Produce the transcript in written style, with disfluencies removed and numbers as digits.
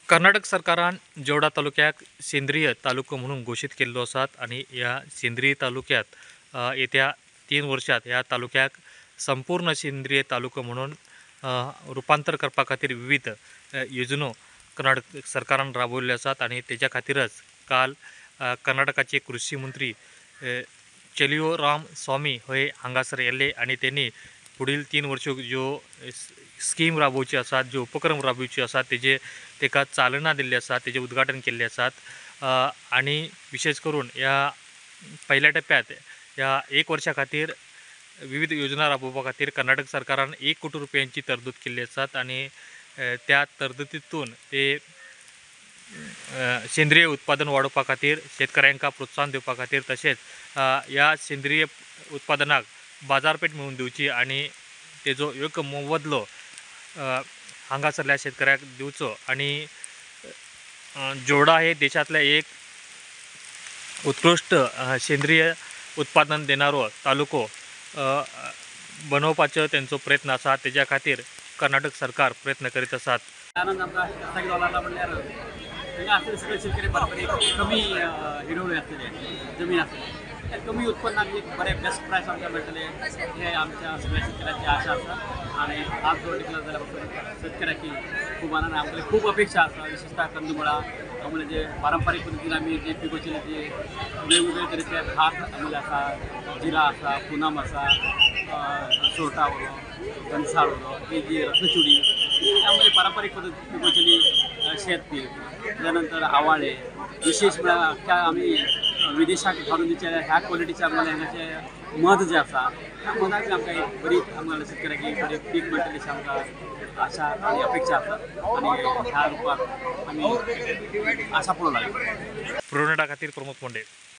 कर्नाटक सरकारान जेवडा तालुक्याक सेंद्रीय तालुको म्हणून घोशीत केल्लो आसात आनी ह्या सेंद्रीय तालुक्यात येत्या 3 वर्षात ह्या तालुक्याक संपूर्ण सेंद्रीय तालुको म्हणून रुपांतर करपा खातीर विविध योजनो कर्नाटक सरकारान राबयल्ल्यो आसात आनी तेज्या खातीरच काल कर्नाटकाचे कृषी मंत्री चेलियो राम स्वामी हे हांगासर येयल्ले आनी तेणी पुढील 3 वर्षो ज्यो स्कीम राबोवची आसात, ज्यो उपक्रम राबोवचे आसात तेजे तेका चालना दिल्ली आसा, तेजें उद्घाटन केल्लें आसात. आनी विशेष करून ह्या पहिल्या टप्प्यात ह्या 1 वर्षा खातीर विविध योजना राबोवपा खातीर कर्नाटक सरकारान 1 कोटी रुपयांची तरतूद केल्ली आसात आनी त्या तरतुदीतून ते सेंद्रीय उत्पादन वाडोवपा खातीर शेतकऱ्यांक प्रोत्साहन दिवपा खातीर तशेंच ह्या सेंद्रीय उत्पादनाक बाजारपेठ मेळोवन दिवची आनी तेजो योग्य मोबदलो हांगासरल्या शेतकऱ्याक दिवचो आनी जोडा हे देशांतले एक उत्कृश्ट सेंद्रीय उत्पादन देणारो तालुको बनोवपाचो तेंचो प्रयत्न आसा. तेज्या खातीर कर्नाटक सरकार प्रयत्न करीत आसात. आनंद आमकां जालो म्हणल्यार हांगा आसतले सगळे शेतकरी बरोबर कमी हिरवळी आसतले, जमीन आसतले, त्या कमी उत्पन्नाक एक बरें बेस्ट प्रायस आमकां मेळटले हे आमच्या सगळ्या शेतकऱ्यांची आशा आसा. आनी आज जो टिकलो जाल्यार पसून शेतकऱ्याची खूब आनंद, आमकां खूब अपेक्षा आसा. विशेषतः कंदमुळां म्हणजे जे पारंपारीक पद्दतीन आमी जे पिकोवचेले जे वेगवेगळे तरेचे भात आमले आसा, जिरा आसा, पुनम आसा, सोरटा उरो, कंसाळ उरो, ही जी रत्नचुडी त्यामध्ये पारंपारीक पद्दतीन पिकोवचेली शेत पीक, त्यानंतर आवाळे विशेष म्हळ्यार अख्ख्या आमी विदेशाक धाडून दिवचे ह्या क्वॉलिटीचे आमकां हांगाचे मध जे आसा त्या मधाक आमकां एक बरी आमकां शेतकऱ्याक एक बरी पीक मेळटली अशी आमकां आशा आनी अपेक्षा आसा आनी ह्या रुपाक आमी आशा पळोवंक लागले. प्रोनेटा खातीर प्रमोद मोंडे.